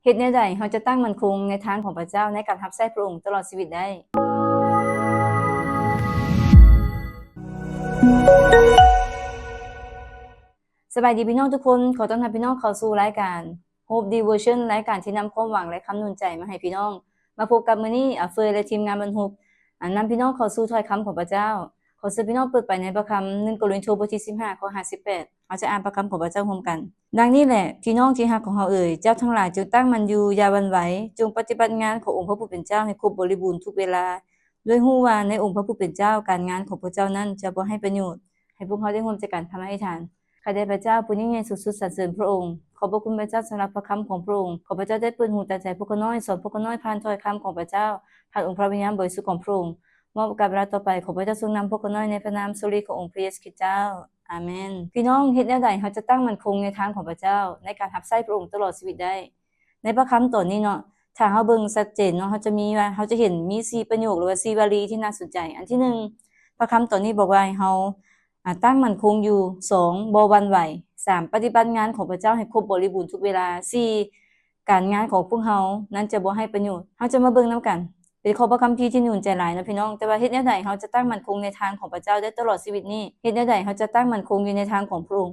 ເຮັດແນວໃດເຮົາຈະຕັ້ງໝັ້ນຄົງໃນທາງຂອງພະເຈົ້າ ໃນການຮັບໃຊ້ພະອົງຕະຫຼອດຊີວິດໄດ້? ສະບາຍດີພີ່ນ້ອງທຸກຄົນ, ຂໍຕ້ອນຮັບພີ່ນ້ອງເຂົ້າສູ່ລາຍການ Hope Devotion ລາຍການທີ່ນຳຄວາມຫວັງ ແລະ ຄຳໜູນໃຈມາໃຫ້ພີ່ນ້ອງ. ມາພົບກັບມື້ນີ້ ອາເຟີຍ ແລະ ທີມງານບັນຫົບ ອາ ນຳພີ່ນ້ອງເຂົ້າສູ່ຖ້ອຍຄຳຂອງພະເຈົ້າ. ຂໍເຊີນພີ່ນ້ອງເປີດໄປໃນພະຄຳ ໜຶ່ງໂກລິນໂທ ບົດທີສິບຫ້າ ຂໍ້ຫ້າສິບແປດ. ເຮົາຈະອ່ານພະຄຳຂອງພະເຈົ້າຮ່ວມກັນ. ດັ່ງນີ້ແຫຼະ ພີ່ນ້ອງທີ່ຮັກຂອງເຮົາເອີຍ, ເຈົ້າທັງຫຼາຍຈົ່ງຕັ້ງໝັ້ນຢູ່, ຢ່າຫວັ່ນໄຫວ, ຈົ່ງປະຕິບັດງານຂອງອົງພະຜູ້ເປັນເຈົ້າໃຫ້ຄົບບໍລິບູນທຸກເວລາ, ດ້ວຍຮູ້ວ່າໃນອົງພະຜູ້ເປັນເຈົ້າ ການງານຂອງພວກເຈົ້ານັ້ນຈະບໍ່ໄຮ້ປະໂຫຍດ. ໃຫ້ພວກເຮົາໄດ້ຮ່ວມໃຈກັນພະມາອະທິຖານ. ຂ້າແດ່ພະເຈົ້າຜູ້ຍິ່ງໃຫຍ່ສູງສຸດ ສັນເສີນພະອົງ. ຂອບພະຄຸນພະເຈົ້າສຳລັບພະຄຳຂອງພະອົງ. ຂໍພະເຈົ້າໄດ້ເປີດຫູຕາໃຈພວກຂ້ານ້ອຍ, ສອນພວກຂ້ານ້ອຍຜ່ານຖ້ອຍຄຳຂອງພະເຈົ້າ, ຜ່ານອົງພະວິນຍານບໍລິສຸດຂອງພະອົງ. ມອບໂອກາດເວລາຕໍ່ໄປ, ຂໍພະເຈົ້າຊົງນຳພວກຂ້ານ້ອຍໃນພະນາມສຸລິຂອງອົງພະເຢຊູຄຣິດເຈົ້າ. ອາເມນ. ພີ່ນ້ອງ, ເຮັດແນວໃດເຮົາຈະຕັ້ງໝັ້ນຄົງໃນທາງຂອງພະເຈົ້າ ໃນການຮັບໃຊ້ພະອົງຕະຫຼອດຊີວິດໄດ້? ໃນພະຄຳຕອນນີ້ເນາະ, ຖ້າເຮົາເບິ່ງຊັດເຈນເນາະ, ເຮົາຈະມີວ່າ, ເຮົາຈະເຫັນມີສີ່ປະໂຫຍກ ຫຼືວ່າສີ່ວາລີທີ່ໜ້າສົນໃຈ. ອັນທີໜຶ່ງ, ພະຄຳຕອນນີ້ບອກວ່າໃຫ້ເຮົາ ອາ ຕັ້ງໝັ້ນຄົງຢູ່. ສອງ, ບໍ່ຫວັ່ນໄຫວ. ສາມ, ປະຕິບັດງານຂອງພະເຈົ້າໃຫ້ຄົບບໍລິບູນທຸກເວລາ. ສີ່, ການງານຂອງພວກເຮົານັ້ນຈະບໍ່ໄຮ້ປະໂຫຍດ. ເຮົາຈະມາເບິ່ງນຳກັນ. ເປັນຂໍ້ພະຄຳທີ່ໜູນໃຈຫຼາຍເນາະພີ່ນ້ອງ, ແຕ່ວ່າເຮັດແນວໃດເຮົາຈະຕັ້ງໝັ້ນຄົງໃນທາງຂອງພະເຈົ້າໄດ້ຕະຫຼອດຊີວິດນີ້? ເຮັດແນວໃດເຮົາຈະຕັ້ງໝັ້ນຄົງຢູ່ໃນທາງຂອງພະອົງ?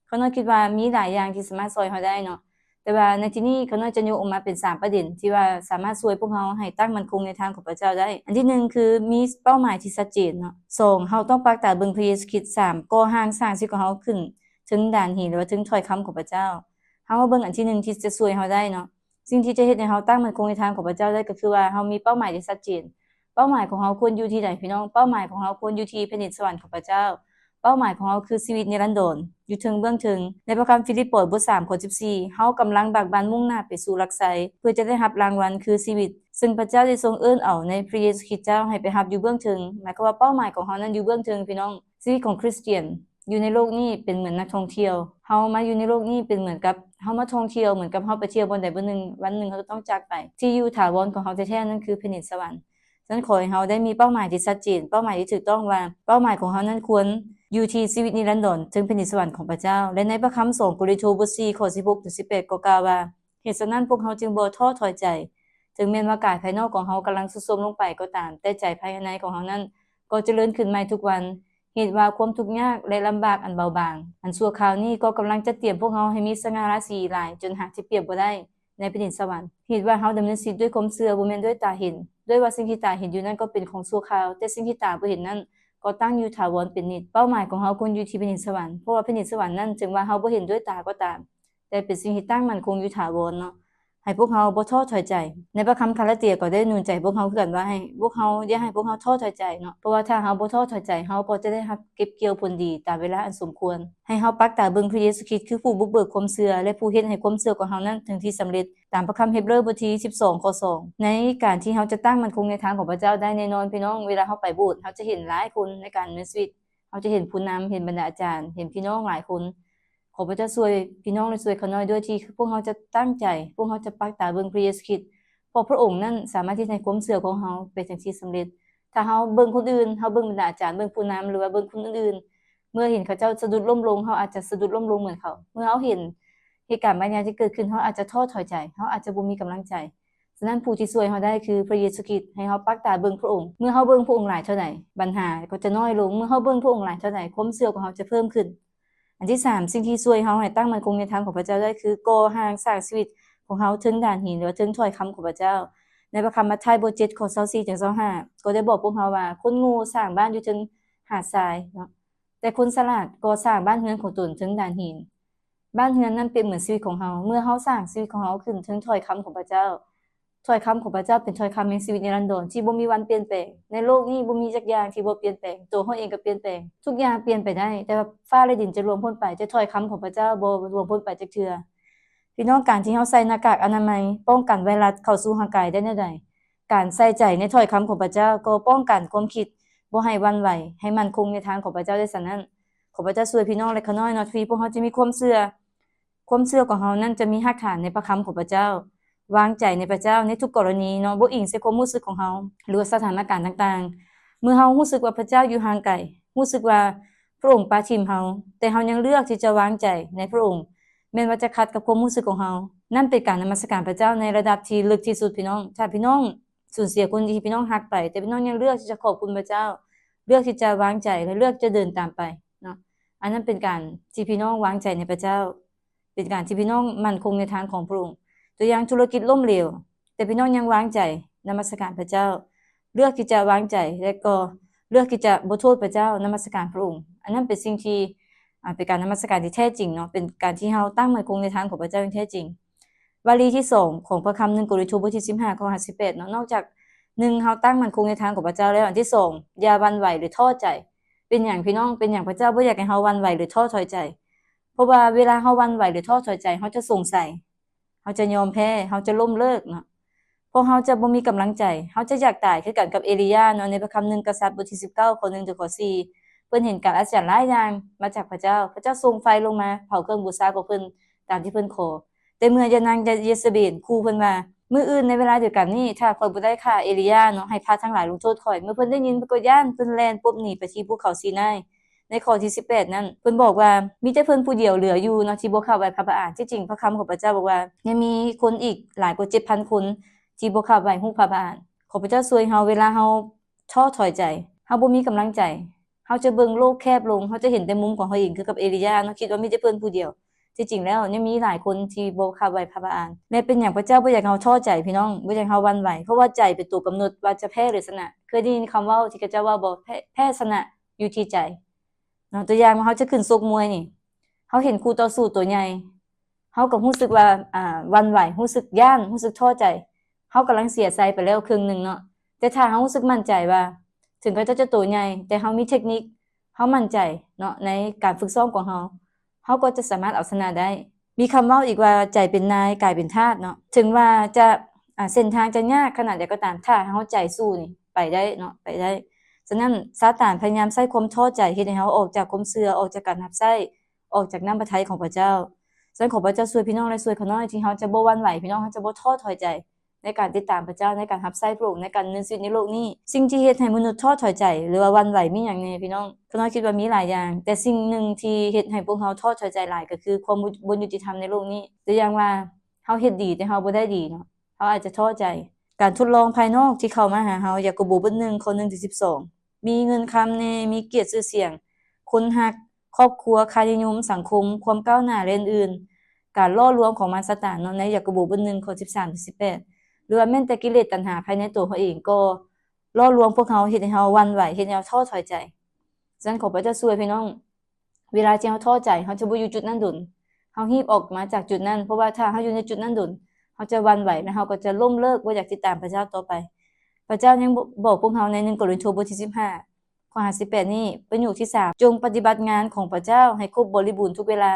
ຂ້ານ້ອຍຄິດວ່າມີຫຼາຍຢ່າງທີ່ສາມາດຊ່ວຍເຮົາໄດ້ເນາະ, ແຕ່ວ່າໃນທີ່ນີ້ຂ້ານ້ອຍຈະຍົກອອກມາເປັນສາມປະເດັນ ທີ່ວ່າສາມາດຊ່ວຍພວກເຮົາໃຫ້ຕັ້ງໝັ້ນຄົງໃນທາງຂອງພະເຈົ້າໄດ້. ອັນທີໜຶ່ງຄືມີເປົ້າໝາຍທີ່ຊັດເຈນເນາະ. ສອງ, ເຮົາຕ້ອງປັກຕາເບິ່ງພະເຢຊູຄຣິດ. ສາມ, ກໍ່ຮ່າງສ້າງຊີວິດຂອງເຮົາຂຶ້ນເທິງດານຫີນ ຫຼືວ່າເທິງຖ້ອຍຄຳຂອງພະເຈົ້າ. ເຮົາມາເບິ່ງອັນທີໜຶ່ງທີ່ຈະຊ່ວຍເຮົາໄດ້ເນາະ. ສິ່ງທີ່ຈະເຮັດໃຫ້ເຮົາຕັ້ງໝັ້ນຄົງໃນທາງຂອງພະເຈົ້າໄດ້ ກໍຄືວ່າເຮົາມີເປົ້າໝາຍທີ່ຊັດເຈນ. ເປົ້າໝາຍຂອງເຮົາຄວນຢູ່ທີ່ໃດພີ່ນ້ອງ? ເປົ້າໝາຍຂອງເຮົາຄວນຢູ່ທີ່ແຜ່ນດິນສະຫວັນຂອງພະເຈົ້າ. ເປົ້າໝາຍຂອງເຮົາຄືຊີວິດນິລັນດອນ ຢູ່ເທິງເບື້ອງເທິງ. ໃນພະຄຳຟີລິບປອຍບົດສາມ ຂໍ້ສິບສີ່, ເຮົາກຳລັງບາກບັ່ນມຸ່ງໜ້າໄປສູ່ຫຼັກໄຊ ເພື່ອຈະໄດ້ຮັບລາງວັນຄືຊີວິດ ເຊິ່ງພະເຈົ້າໄດ້ຊົງເອີ້ນເອົາໃນພະເຢຊູຄຣິດເຈົ້າໃຫ້ໄປຮັບຢູ່ເບື້ອງເທິງ. ໝາຍຄວາມວ່າເປົ້າໝາຍຂອງເຮົານັ້ນຢູ່ເບື້ອງເທິງ, ພີ່ນ້ອງ. ຊີວິດຂອງຄຣິສຕຽນ ຢູ່ໃນໂລກນີ້ເປັນເໝືອນນັກທ່ອງທ່ຽວ. ເຮົາມາຢູ່ໃນໂລກນີ້ເປັນເໝືອນກັບເຮົາມາທ່ອງທ່ຽວ, ເໝືອນກັບເຮົາໄປທ່ຽວບ່ອນໃດບ່ອນໜຶ່ງ, ວັນໜຶ່ງເຮົາກໍຕ້ອງຈາກໄປ. ທີ່ຢູ່ຖາວອນຂອງເຮົາແທ້ໆນັ້ນຄືແຜ່ນດິນສະຫວັນ. ສະນັ້ນ ຂໍໃຫ້ເຮົາໄດ້ມີເປົ້າໝາຍທີ່ຊັດເຈນ, ເປົ້າໝາຍທີ່ຖືກຕ້ອງວ່າ ເປົ້າໝາຍຂອງເຮົານັ້ນຄວນຢູ່ທີ່ຊີວິດນິລັນດອນເທິງແຜ່ນດິນສະຫວັນຂອງພະເຈົ້າ. ແລະ ໃນພະຄຳ ສອງໂກລິນໂທ ບົດສີ່ ຂໍ້ສິບຫົກ ເຖິງ ສິບແປດ ກໍກ່າວວ່າ, ເຫດສະນັ້ນ ພວກເຮົາຈຶ່ງບໍ່ທໍ້ຖອຍໃຈ, ເຖິງແມ່ນວ່າກາຍພາຍນອກຂອງເຮົາກຳລັງຊຸດໂຊມລົງໄປກໍຕາມ, ແຕ່ໃຈພາຍໃນຂອງເຮົານັ້ນກໍຈະເລີນຂຶ້ນໃໝ່ທຸກວັນ. ເຫດວ່າຄວາມທຸກຍາກ ແລະ ລຳບາກອັນເບົາບາງ ອັນຊົ່ວຄາວນີ້ ກໍກຳລັງຈັດຕຽມພວກເຮົາໃຫ້ມີສະຫງ່າລາສີຫຼາຍ ຈົນຫາຈະປຽບບໍ່ໄດ້ໃນແຜ່ນດິນສະຫວັນ. ເຫດວ່າເຮົາດຳເນີນຊີວິດດ້ວຍຄວາມເຊື່ອ ບໍ່ແມ່ນດ້ວຍຕາເຫັນ, ດ້ວຍວ່າສິ່ງທີ່ຕາເຫັນຢູ່ນັ້ນກໍເປັນຂອງຊົ່ວຄາວ, ແຕ່ສິ່ງທີ່ຕາບໍ່ເຫັນນັ້ນກໍຕັ້ງຢູ່ຖາວອນເປັນນິດ. ເປົ້າໝາຍຂອງເຮົາຄວນຢູ່ທີ່ແຜ່ນດິນສະຫວັນ, ເພາະວ່າແຜ່ນດິນສະຫວັນນັ້ນ ເຖິງວ່າເຮົາບໍ່ເຫັນດ້ວຍຕາກໍຕາມ, ແຕ່ເປັນສິ່ງທີ່ຕັ້ງໝັ້ນຄົງຢູ່ຖາວອນເນາະ. ໃຫ້ພວກເຮົາບໍ່ທໍ້ຖອຍໃຈ. ໃນພະຄຳກາລາເຕຍກໍໄດ້ໜູນໃຈພວກເຮົາຄືກັນວ່າ ໃຫ້ພວກເຮົາ ຢ່າໃຫ້ພວກເຮົາທໍ້ຖອຍໃຈເນາະ, ເພາະວ່າຖ້າເຮົາບໍ່ທໍ້ຖອຍໃຈ ເຮົາກໍຈະໄດ້ຮັບເກັບກ່ຽວຜົນດີຕາມເວລາອັນສົມຄວນ. ໃຫ້ເຮົາປັກຕາເບິ່ງພະເຢຊູຄຣິດ ຄືຜູ້ບຸກເບີກຄວາມເຊື່ອ ແລະ ຜູ້ເຮັດໃຫ້ຄວາມເຊື່ອຂອງເຮົານັ້ນເຖິງທີ່ສຳເລັດ. ຕາມພະຄຳເຮັບເຣີ ບົດທີສິບສອງ ຂໍ້ສອງ. ໃນການທີ່ເຮົາຈະຕັ້ງໝັ້ນຄົງໃນທາງຂອງພະເຈົ້າໄດ້, ແນ່ນອນພີ່ນ້ອງ, ເວລາເຮົາໄປໂບດ ເຮົາຈະເຫັນຫຼາຍຄົນໃນການດຳເນີນຊີວິດ, ເຮົາຈະເຫັນຜູ້ນຳ, ເຫັນບັນດາອາຈານ, ເຫັນພີ່ນ້ອງຫຼາຍຄົນ. ຂໍພະເຈົ້າຊ່ວຍພີ່ນ້ອງ ແລະ ຊ່ວຍຂ້ານ້ອຍດ້ວຍ ທີ່ພວກເຮົາຈະຕັ້ງໃຈ, ພວກເຮົາຈະປັກຕາເບິ່ງພະເຢຊູຄຣິດ, ເພາະພະອົງນັ້ນສາມາດເຮັດໃຫ້ຄວາມເຊື່ອຂອງເຮົາໄປເຖິງທີ່ສຳເລັດ. ຖ້າເຮົາເບິ່ງຄົນອື່ນ, ເຮົາເບິ່ງບັນດາອາຈານ, ເບິ່ງຜູ້ນຳ ຫຼືວ່າເບິ່ງຄົນອື່ນໆ, ເມື່ອເຫັນເຂົາເຈົ້າສະດຸດລົ້ມລົງ, ເຮົາອາດຈະສະດຸດລົ້ມລົງເໝືອນເຂົາ. ເມື່ອເຮົາເຫັນເຫດການບາງຢ່າງທີ່ເກີດຂຶ້ນ, ເຮົາອາດຈະທໍ້ຖອຍໃຈ, ເຮົາອາດຈະບໍ່ມີກຳລັງໃຈ. ສະນັ້ນ ຜູ້ທີ່ຊ່ວຍເຮົາໄດ້ຄືພະເຢຊູຄຣິດ. ໃຫ້ເຮົາປັກຕາເບິ່ງພະອົງ. ເມື່ອເຮົາເບິ່ງພະອົງຫຼາຍເທົ່າໃດ, ບັນຫາກໍຈະນ້ອຍລົງ. ເມື່ອເຮົາເບິ່ງພະອົງຫຼາຍເທົ່າໃດ, ຄວາມເຊື່ອຂອງເຮົາຈະເພີ່ມຂຶ້ນ. ອັນທີສາມ, ສິ່ງທີ່ຊ່ວຍເຮົາໃຫ້ຕັ້ງໝັ້ນຄົງໃນທາງຂອງພະເຈົ້າໄດ້ ຄືກໍ່ຮ່າງສ້າງຊີວິດຂອງເຮົາເທິງດານຫີນ ຫຼືວ່າເທິງຖ້ອຍຄຳຂອງພະເຈົ້າ. ໃນພະຄຳມັດທາຍ ບົດເຈັດ ຂໍ້ຊາວສີ່ ເຖິງ ຊາວຫ້າ ກໍໄດ້ບອກພວກເຮົາວ່າ, ຄົນໂງ່ສ້າງບ້ານຢູ່ເທິງຫາດຊາຍເນາະ, ແຕ່ຄົນສະຫຼາດກໍ່ສ້າງບ້ານເຮືອນຂອງຕົນເທິງດານຫີນ. ບ້ານເຮືອນນັ້ນເປັນເໝືອນຊີວິດຂອງເຮົາ. ເມື່ອເຮົາສ້າງຊີວິດຂອງເຮົາຂຶ້ນເທິງຖ້ອຍຄຳຂອງພະເຈົ້າ, ຖ້ອຍຄຳຂອງພະເຈົ້າເປັນຖ້ອຍຄຳແຫ່ງຊີວິດນິລັນດອນ ທີ່ບໍ່ມີວັນປ່ຽນແປງ. ໃນໂລກນີ້ບໍ່ມີຈັກຢ່າງທີ່ບໍ່ປ່ຽນແປງ. ໂຕເຮົາເອງກໍປ່ຽນແປງ. ທຸກຢ່າງປ່ຽນໄປໄດ້, ແຕ່ວ່າຟ້າ ແລະ ດິນຈະລ່ວງພົ້ນໄປ, ແຕ່ຖ້ອຍຄຳຂອງພະເຈົ້າບໍ່ລ່ວງພົ້ນໄປຈັກເທື່ອ. ພີ່ນ້ອງ, ການທີ່ເຮົາໃສ່ໜ້າກາກອະນາໄມປ້ອງກັນໄວຣັສເຂົ້າສູ່ຮ່າງກາຍໄດ້ແນວໃດ? ການໃສ່ໃຈໃນຖ້ອຍຄຳຂອງພະເຈົ້າກໍປ້ອງກັນຄວາມຄິດບໍ່ໃຫ້ຫວັ່ນໄຫວ, ໃຫ້ໝັ້ນຄົງໃນທາງຂອງພະເຈົ້າໄດ້. ສະນັ້ນ, ຂໍພະເຈົ້າຊ່ວຍພີ່ນ້ອງ ແລະ ຂ້ານ້ອຍເນາະ ທີ່ພວກເຮົາຈະມີຄວາມເຊື່ອ. ຄວາມເຊື່ອຂອງເຮົານັ້ນຈະມີຮາກຖານໃນພະຄຳຂອງພະເຈົ້າ, ວາງໃຈໃນພະເຈົ້າໃນທຸກກໍລະນີເນາະ, ບໍ່ອີງໃສ່ຄວາມຮູ້ສຶກຂອງເຮົາ ຫຼືວ່າສະຖານະການຕ່າງໆ. ເມື່ອເຮົາຮູ້ສຶກວ່າພະເຈົ້າຢູ່ຫ່າງໄກ, ຮູ້ສຶກວ່າພະອົງປະຖິ້ມເຮົາ, ແຕ່ເຮົາຍັງເລືອກທີ່ຈະວາງໃຈໃນພະອົງ, ແມ່ນວ່າຈະຂັດກັບຄວາມຮູ້ສຶກຂອງເຮົາ. ນັ້ນເປັນການນະມັດສະການພະເຈົ້າໃນລະດັບທີ່ເລິກທີ່ສຸດ, ພີ່ນ້ອງ. ຖ້າພີ່ນ້ອງສູນເສຍຄົນທີ່ພີ່ນ້ອງຮັກໄປ, ແຕ່ພີ່ນ້ອງຍັງເລືອກທີ່ຈະຂອບຄຸນພະເຈົ້າ, ເລືອກທີ່ຈະວາງໃຈ ແລະ ເລືອກທີ່ຈະເດີນຕາມໄປເນາະ, ອັນນັ້ນເປັນການທີ່ພີ່ນ້ອງວາງໃຈໃນພະເຈົ້າ, ເປັນການທີ່ພີ່ນ້ອງໝັ້ນຄົງໃນທາງຂອງພະອົງ. ຕົວຢ່າງທຸລະກິດລົ້ມເຫຼວ, ແຕ່ພີ່ນ້ອງຍັງວາງໃຈນະມັດສະການພະເຈົ້າ, ເລືອກທີ່ຈະວາງໃຈ ແລະ ກໍເລືອກທີ່ຈະບໍ່ໂທດພະເຈົ້າ, ນະມັດສະການພະອົງ. ອັນນັ້ນເປັນສິ່ງທີ່ ອ່າ ເປັນການນະມັດສະການທີ່ແທ້ຈິງເນາະ, ເປັນການທີ່ເຮົາຕັ້ງໝັ້ນຄົງໃນທາງຂອງພະເຈົ້າຢ່າງແທ້ຈິງ. ວາລີທີສອງຂອງພະຄຳ ໜຶ່ງ ໂກລິນໂທ ບົດທີສິບຫ້າ ຂໍ້ຫ້າສິບແປດເນາະ, ນອກຈາກ ໜຶ່ງ ເຮົາຕັ້ງໝັ້ນຄົງໃນທາງຂອງພະເຈົ້າແລ້ວ, ອັນທີສອງ ຢ່າຫວັ່ນໄຫວ ຫຼື ທໍ້ໃຈ. ເປັນຫຍັງ ພີ່ນ້ອງ? ເປັນຫຍັງພະເຈົ້າບໍ່ຢາກໃຫ້ເຮົາຫວັ່ນໄຫວ ຫຼື ທໍ້ຖອຍໃຈ? ເພາະວ່າເວລາເຮົາຫວັ່ນໄຫວ ຫຼື ທໍ້ຖອຍໃຈ, ເຮົາຈະສົງໄສ, ເຮົາຈະຍອມແພ້, ເຮົາຈະລົ້ມເລີກເນາະ. ເພາະເຮົາຈະບໍ່ມີກຳລັງໃຈ, ເຮົາຈະຢາກຕາຍຄືກັນກັບເອລີຢາເນາະ. ໃນພະຄຳ ໜຶ່ງ ກະສັດ ບົດທີສິບເກົ້າ ຂໍ້ ໜຶ່ງ ເຖິງ ຂໍ້ ສີ່ ເພິ່ນເຫັນການອັດສະຫຍັນຫຼາຍຢ່າງມາຈາກພະເຈົ້າ. ພະເຈົ້າສົ່ງໄຟລົງມາເຜົາເຄື່ອງບູຊາຂອງເພິ່ນຕາມທີ່ເພິ່ນຂໍ. ແຕ່ເມື່ອຍານາງເຢເຊເບນຂູ່ເພິ່ນວ່າ, ມື້ອື່ນໃນເວລາດຽວກັນນີ້, ຖ້າຂ້ອຍບໍ່ໄດ້ຂ້າເອລີຢາເນາະ, ໃຫ້ພະທັງຫຼາຍລົງໂທດຂ້ອຍ. ເມື່ອເພິ່ນໄດ້ຍິນ, ເພິ່ນກໍຢ້ານ, ເພິ່ນແລ່ນປົບໜີໄປທີ່ພູເຂົາຊີນາຍ. ໃນຂໍ້ທີສິບແປດນັ້ນ ເພິ່ນບອກວ່າ ມີແຕ່ເພິ່ນຜູ້ດຽວເຫຼືອຢູ່ເນາະ ທີ່ບໍ່ຂາບໄຫວ້ພະບາອານ. ທີ່ຈິງພະຄຳຂອງພະເຈົ້າບອກວ່າ ຍັງມີຄົນອີກຫຼາຍກວ່າເຈັດພັນຄົນ ທີ່ບໍ່ຂາບໄຫວ້ຮູບພະບາອານ. ຂໍພະເຈົ້າຊ່ວຍເຮົາ ເວລາເຮົາທໍ້ຖອຍໃຈ, ເຮົາບໍ່ມີກຳລັງໃຈ, ເຮົາຈະເບິ່ງໂລກແຄບລົງ, ເຮົາຈະເຫັນແຕ່ມຸມຂອງເຮົາເອງ ຄືກັບເອລີຢາເນາະ, ຄິດວ່າມີແຕ່ເພິ່ນຜູ້ດຽວ. ທີ່ຈິງແລ້ວ ຍັງມີຫຼາຍຄົນທີ່ບໍ່ຂາບໄຫວ້ພະບາອານ. ແລະ ເປັນຫຍັງພະເຈົ້າບໍ່ຢາກເຮົາທໍ້ໃຈ ພີ່ນ້ອງ, ບໍ່ຢາກເຮົາຫວັ່ນໄຫວ? ເພາະວ່າໃຈເປັນຕົວກຳນົດວ່າຈະແພ້ ຫຼື ຊະນະ. ເຄີຍໄດ້ຍິນຄຳເວົ້າທີ່ເຂົາເຈົ້າເວົ້າບໍ່? ແພ້ ແພ້ຊະນະຢູ່ທີ່ໃຈ. ເນາະ, ຕົວຢ່າງວ່າເຮົາຈະຂຶ້ນຊົກມວຍນີ້, ເຮົາເຫັນຄູ່ຕໍ່ສູ້ຕົວໃຫຍ່, ເຮົາກໍຮູ້ສຶກວ່າ ອ່າ ຫວັ່ນໄຫວ, ຮູ້ສຶກຢ້ານ, ຮູ້ສຶກທໍ້ໃຈ, ເຮົາກຳລັງເສຍໄຊໄປແລ້ວເຄິ່ງໜຶ່ງເນາະ. ແຕ່ຖ້າເຮົາຮູ້ສຶກໝັ້ນໃຈວ່າ ເຖິງເຂົາເຈົ້າຈະໂຕໃຫຍ່, ແຕ່ເຮົາມີເທັກນິກ, ເຮົາໝັ້ນໃຈເນາະ ໃນການຝຶກຊ້ອມຂອງເຮົາ, ເຮົາກໍຈະສາມາດເອົາຊະນະໄດ້. ມີຄຳເວົ້າອີກວ່າ ໃຈເປັນນາຍ ກາຍເປັນທາດເນາະ. ເຖິງວ່າຈະ ອ່າ ເສັ້ນທາງຈະຍາກຂະໜາດໃດກໍຕາມ, ຖ້າເຮົາໃຈສູ້ນີ້ ໄປໄດ້ເນາະ, ໄປໄດ້. ສະນັ້ນ ຊາຕານພະຍາຍາມໃຊ້ຄວາມທໍ້ໃຈ ເຮັດໃຫ້ເຮົາອອກຈາກຄວາມເຊື່ອ, ອອກຈາກການຮັບໃຊ້, ອອກຈາກນ້ຳພະໄທຂອງພະເຈົ້າ. ສະນັ້ນ ຂໍພະເຈົ້າຊ່ວຍພີ່ນ້ອງ ແລະ ຊ່ວຍຂ້ານ້ອຍ ທີ່ເຮົາຈະບໍ່ຫວັ່ນໄຫວ, ພີ່ນ້ອງ, ເຮົາຈະບໍ່ທໍ້ຖອຍໃຈໃນການຕິດຕາມພະເຈົ້າ, ໃນການຮັບໃຊ້ພະອົງ, ໃນການດຳເນີນຊີວິດໃນໂລກນີ້. ສິ່ງທີ່ເຮັດໃຫ້ມະນຸດທໍ້ຖອຍໃຈ ຫຼືວ່າຫວັ່ນໄຫວ ມີຫຍັງແດ່ ພີ່ນ້ອງ? ຂ້ານ້ອຍຄິດວ່າມີຫຼາຍຢ່າງ, ແຕ່ສິ່ງໜຶ່ງທີ່ເຮັດໃຫ້ພວກເຮົາທໍ້ຖອຍໃຈຫຼາຍ ກໍຄືຄວາມບໍ່ ບໍ່ຍຸຕິທຳໃນໂລກນີ້. ຕົວຢ່າງວ່າ ເຮົາເຮັດດີ ແຕ່ເຮົາບໍ່ໄດ້ດີເນາະ, ເຮົາອາດຈະທໍ້ໃຈ. ການທົດລອງພາຍນອກທີ່ເຂົ້າມາຫາເຮົາ, ຢາໂກໂບ ບົດ ໜຶ່ງ ຂໍ້ ໜຶ່ງ ເຖິງ ສິບສອງ. ມີເງິນຄຳແດ່, ມີກຽດຊື່ສຽງ, ຄົນຮັກ, ຄອບຄົວ, ຄ່ານິຍົມ, ສັງຄົມ, ຄວາມກ້າວໜ້າ ແລະ ອື່ນໆ. ການຫຼໍ່ລວງຂອງມານຊາຕານເນາະ, ໃນຢາໂກໂບ ບົດ ໜຶ່ງ ຂໍ້ ສິບສາມ ເຖິງ ສິບແປດ. ຫຼືວ່າແມ່ນແຕ່ກິເລດຕັນຫາພາຍໃນຕົວເຮົາເອງ ກໍຫຼໍ່ລວງພວກເຮົາ, ເຮັດໃຫ້ເຮົາຫວັ່ນໄຫວ, ເຮັດໃຫ້ເຮົາທໍ້ຖອຍໃຈ. ສະນັ້ນ ຂໍພະເຈົ້າຊ່ວຍ ພີ່ນ້ອງ. ເວລາທີ່ເຮົາທໍ້ໃຈ, ເຮົາຈະບໍ່ຢູ່ຈຸດນັ້ນດົນ. ເຮົາຮີບອອກມາຈາກຈຸດນັ້ນ, ເພາະວ່າຖ້າເຮົາຢູ່ໃນຈຸດນັ້ນດົນ, ເຮົາຈະຫວັ່ນໄຫວ ແລະ ເຮົາກໍຈະລົ້ມເລີກ, ບໍ່ຢາກຕິດຕາມພະເຈົ້າຕໍ່ໄປ. ພະເຈົ້າຍັງບອກພວກເຮົາໃນ ໜຶ່ງ ໂກລິນໂທ ບົດທີສິບຫ້າ ຂໍ້ ຫ້າສິບແປດ ນີ້, ປະໂຫຍກທີສາມ, ຈົ່ງປະຕິບັດງານຂອງພະເຈົ້າໃຫ້ຄົບບໍລິບູນທຸກເວລາ.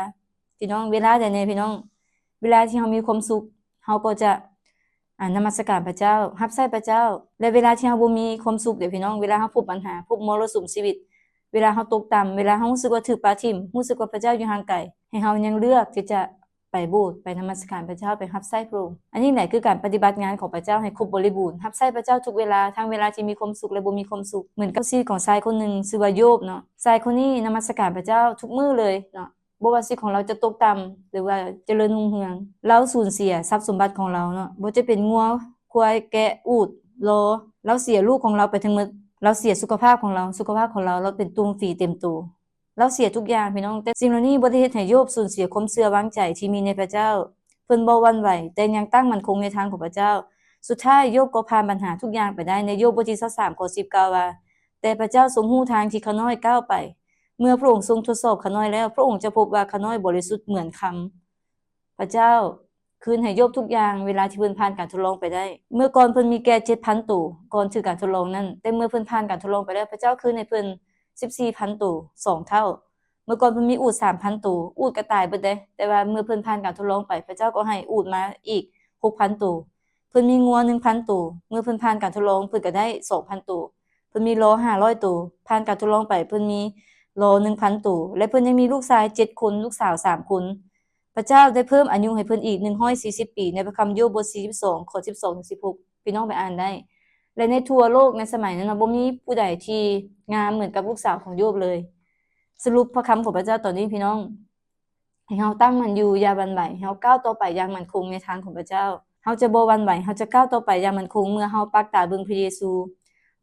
ພີ່ນ້ອງ, ເວລາໃດແດ່ ພີ່ນ້ອງ? ເວລາທີ່ເຮົາມີຄວາມສຸກ, ເຮົາກໍຈະ ອ່າ ນະມັດສະການພະເຈົ້າ, ຮັບໃຊ້ພະເຈົ້າ. ແລະ ເວລາທີ່ເຮົາບໍ່ມີຄວາມສຸກເດ ພີ່ນ້ອງ, ເວລາເຮົາພົບບັນຫາ, ພົບມໍລະສຸມຊີວິດ, ເວລາເຮົາຕົກຕ່ຳ, ເວລາເຮົາຮູ້ສຶກວ່າຖືກປະຖິ້ມ, ຮູ້ສຶກວ່າພະເຈົ້າຢູ່ຫ່າງໄກ, ໃຫ້ເຮົາຍັງເລືອກທີ່ຈະໄປໂບດ, ໄປນະມັດສະການພະເຈົ້າ, ໄປຮັບໃຊ້ພະອົງ. ອັນນີ້ແຫຼະຄືການປະຕິບັດງານຂອງພະເຈົ້າໃຫ້ຄົບບໍລິບູນ, ຮັບໃຊ້ພະເຈົ້າທຸກເວລາ, ທັງເວລາທີ່ມີຄວາມສຸກ ແລະ ບໍ່ມີຄວາມສຸກ. ເໝືອນກັບຊີວິດຂອງຊາຍຄົນໜຶ່ງຊື່ວ່າໂຢບເນາະ. ຊາຍຄົນນີ້ນະມັດສະການພະເຈົ້າທຸກມື້ເລີຍເນາະ. ບໍ່ວ່າຊີວິດຂອງລາວຈະຕົກຕ່ຳ ຫຼືວ່າຈະເລີນຮຸ່ງເຮືອງ, ລາວສູນເສຍຊັບສົມບັດຂອງລາວເນາະ, ບໍ່ວ່າຈະເປັນງົວ, ຄວາຍ, ແກະ, ອູດ, ລໍ, ລາວເສຍລູກຂອງລາວໄປທັງໝົດ, ລາວເສຍສຸຂະພາບຂອງລາວ, ສຸຂະພາບຂອງລາວ, ລາວເປັນຕຸ່ມຝີເຕັມໂຕ, ລາວເສຍທຸກຢ່າງ ພີ່ນ້ອງ. ແຕ່ສິ່ງເຫຼົ່ານີ້ບໍ່ໄດ້ເຮັດໃຫ້ໂຢບສູນເສຍຄວາມເຊື່ອວາງໃຈທີ່ມີໃນພະເຈົ້າ. ເພິ່ນບໍ່ຫວັ່ນໄຫວ, ແຕ່ຍັງຕັ້ງໝັ້ນຄົງໃນທາງຂອງພະເຈົ້າ. ສຸດທ້າຍ ໂຢບກໍຜ່ານບັນຫາທຸກຢ່າງໄປໄດ້. ໃນໂຢບບົດທີຊາວສາມ ຂໍ້ ສິບ ກ່າວວ່າ, ແຕ່ພະເຈົ້າຊົງຮູ້ທາງທີ່ຂ້ານ້ອຍກ້າວໄປ. ເມື່ອພະອົງຊົງທົດສອບຂ້ານ້ອຍແລ້ວ, ພະອົງຈະພົບວ່າຂ້ານ້ອຍບໍລິສຸດເໝືອນຄຳ. ພະເຈົ້າຄືນໃຫ້ໂຢບທຸກຢ່າງເວລາທີ່ເພິ່ນຜ່ານການທົດລອງໄປໄດ້. ເມື່ອກ່ອນເພິ່ນມີແກະເຈັດພັນໂຕ, ກ່ອນຖືກການທົດລອງນັ້ນ, ແຕ່ເມື່ອເພິ່ນຜ່ານການທົດລອງໄປແລ້ວ, ພະເຈົ້າຄືນໃຫ້ເພິ່ນສິບສີ່ພັນໂຕ, ສອງເທົ່າ. ເມື່ອກ່ອນເພິ່ນມີອູດສາມພັນໂຕ, ອູດກໍຕາຍເບິດເດ້, ແຕ່ວ່າເມື່ອເພິ່ນຜ່ານການທົດລອງໄປ, ພະເຈົ້າກໍໃຫ້ອູດມາອີກຫົກພັນໂຕ. ເພິ່ນມີງົວໜຶ່ງພັນໂຕ, ເມື່ອເພິ່ນຜ່ານການທົດລອງ, ເພິ່ນກໍໄດ້ສອງພັນໂຕ. ເພິ່ນມີລໍຫ້າຮ້ອຍໂຕ, ຜ່ານການທົດລອງໄປ, ເພິ່ນມີລໍໜຶ່ງພັນໂຕ, ແລະ ເພິ່ນຍັງມີລູກຊາຍເຈັດຄົນ, ລູກສາວສາມຄົນ. ພະເຈົ້າໄດ້ເພີ່ມອາຍຸໃຫ້ເພິ່ນອີກໜຶ່ງຮ້ອຍສີ່ສິບປີ, ໃນພະຄຳໂຢບບົດສີ່ສິບສອງ ຂໍ້ສິບສອງເຖິງສິບຫົກ ພີ່ນ້ອງໄປອ່ານໄດ້. ແລະ ໃນທົ່ວໂລກໃນສະໄໝນັ້ນນະ, ບໍ່ມີຜູ້ໃດທີ່ງາມເໝືອນກັບລູກສາວຂອງໂຢບເລີຍ. ສະຫຼຸບພະຄຳຂອງພະເຈົ້າຕອນນີ້, ພີ່ນ້ອງ, ໃຫ້ເຮົາຕັ້ງໝັ້ນຢູ່, ຢ່າຫວັ່ນໄຫວ. ເຮົາກ້າວຕໍ່ໄປຢ່າງໝັ້ນຄົງໃນທາງຂອງພະເຈົ້າ. ເຮົາຈະບໍ່ຫວັ່ນໄຫວ, ເຮົາຈະກ້າວຕໍ່ໄປຢ່າງໝັ້ນຄົງເມື່ອເຮົາປັກຕາເບິ່ງພະເຢຊູ,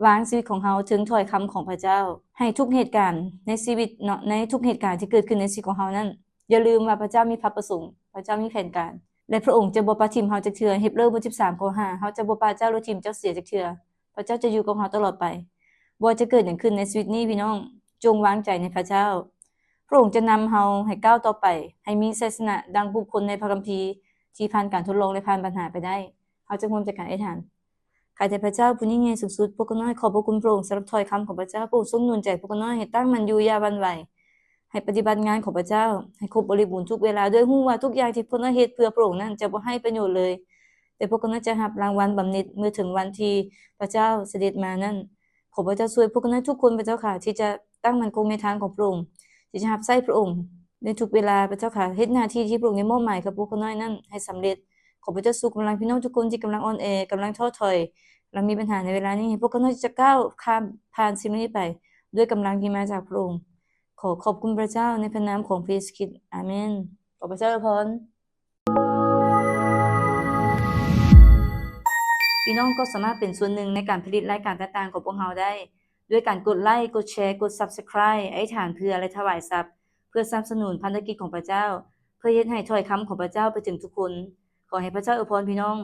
ວາງຊີວິດຂອງເຮົາເທິງຖ້ອຍຄຳຂອງພະເຈົ້າ. ໃຫ້ທຸກເຫດການໃນຊີວິດເນາະ, ໃນທຸກເຫດການທີ່ເກີດຂຶ້ນໃນຊີວິດຂອງເຮົານັ້ນ, ຢ່າລືມວ່າພະເຈົ້າມີພະປະສົງ, ພະເຈົ້າມີແຜນການ ແລະ ພະອົງຈະບໍ່ປະຖິ້ມເຮົາຈັກເທື່ອ. ເຮັບເລີ ບົດສິບສາມ ຂໍ້ຫ້າ, ເຮົາຈະບໍ່ປະເຈົ້າ ຫຼື ຖິ້ມເຈົ້າເສຍຈັກເທື່ອ. ພະເຈົ້າຈະຢູ່ກັບເຮົາຕະຫຼອດໄປ. ບໍ່ວ່າຈະເກີດຫຍັງຂຶ້ນໃນຊີວິດນີ້, ພີ່ນ້ອງ, ຈົ່ງວາງໃຈໃນພະເຈົ້າ. ພະອົງຈະນຳເຮົາໃຫ້ກ້າວຕໍ່ໄປ, ໃຫ້ມີໄຊຊະນະດັ່ງບຸກຄົນໃນພະຄຳພີທີ່ຜ່ານການທົດລອງ ແລະ ຜ່ານບັນຫາໄປໄດ້. ເຮົາຈະຮ່ວມໃຈກັນອະທິຖານ. ຂ້າແຕ່ພະເຈົ້າຜູ້ຍິ່ງໃຫຍ່ສູງສຸດ, ພວກຂ້ານ້ອຍຂອບພະຄຸນພະອົງສຳລັບຖ້ອຍຄຳຂອງພະເຈົ້າ. ພະອົງຊົງໜູນໃຈພວກຂ້ານ້ອຍໃຫ້ຕັ້ງໝັ້ນຢູ່, ຢ່າຫວັ່ນໄຫວ, ໃຫ້ປະຕິບັດງານຂອງພະເຈົ້າໃຫ້ຄົບບໍລິບູນທຸກເວລາ, ດ້ວຍຮູ້ວ່າທຸກຢ່າງທີ່ພວກຂ້ານ້ອຍເຮັດເພື່ອພະອົງນັ້ນຈະບໍ່ໃຫ້ປະໂຫຍດເລີຍ. ແຕ່ພວກຂ້ານ້ອຍຈະຮັບລາງວັນບຳເໜັດເມື່ອເຖິງວັນທີ່ພະເຈົ້າສະເດັດມານັ້ນ. ຂໍພະເຈົ້າຊ່ວຍພວກຂ້ານ້ອຍທຸກຄົນ, ພະເຈົ້າຂ້າ, ທີ່ຈະຕັ້ງໝັ້ນຄົງໃນທາງຂອງພະອົງ, ທີ່ຈະຮັບໃຊ້ພະອົງໃນທຸກເວລາ, ພະເຈົ້າຂ້າ, ເຮັດໜ້າທີ່ທີ່ພະອົງໄດ້ມອບໝາຍກັບພວກຂ້ານ້ອຍນັ້ນໃຫ້ສຳເລັດ. ຂໍພະເຈົ້າຊູກຳລັງພີ່ນ້ອງທຸກຄົນທີ່ກຳລັງອ່ອນແອ, ກຳລັງທໍ້ຖອຍ, ກຳລັງມີບັນຫາໃນເວລານີ້, ໃຫ້ພວກຂ້ານ້ອຍຈະກ້າວຂ້າມຜ່ານສິ່ງເຫຼົ່ານີ້ໄປ ດ້ວຍກຳລັງທີ່ມາຈາກພະອົງ. ຂໍຂອບຄຸນພະເຈົ້າໃນພະນາມຂອງພະເຢຊູຄຣິດ. ອາເມນ. ຂໍພະເຈົ້າອວຍພອນ. ພີ່ນ້ອງກໍສາມາດເປັນສ່ວນໜຶ່ງໃນການຜະລິດລາຍການຕ່າງໆຂອງພວກເຮົາໄດ້ ດ້ວຍການກົດໄລ, ກົດແຊ, ກົດ Subscribe, ອະທິຖານເພື່ອ ແລະ ຖວາຍຊັບ ເພື່ອສະໜັບສະໜູນພັນທະກິດຂອງພະເຈົ້າ, ເພື່ອເຮັດໃຫ້ຖ້ອຍຄຳຂອງພະເຈົ້າໄປເຖິງທຸກຄົນ. ຂໍໃຫ້ພະເຈົ້າອວຍພອນພີ່ນ້ອງ.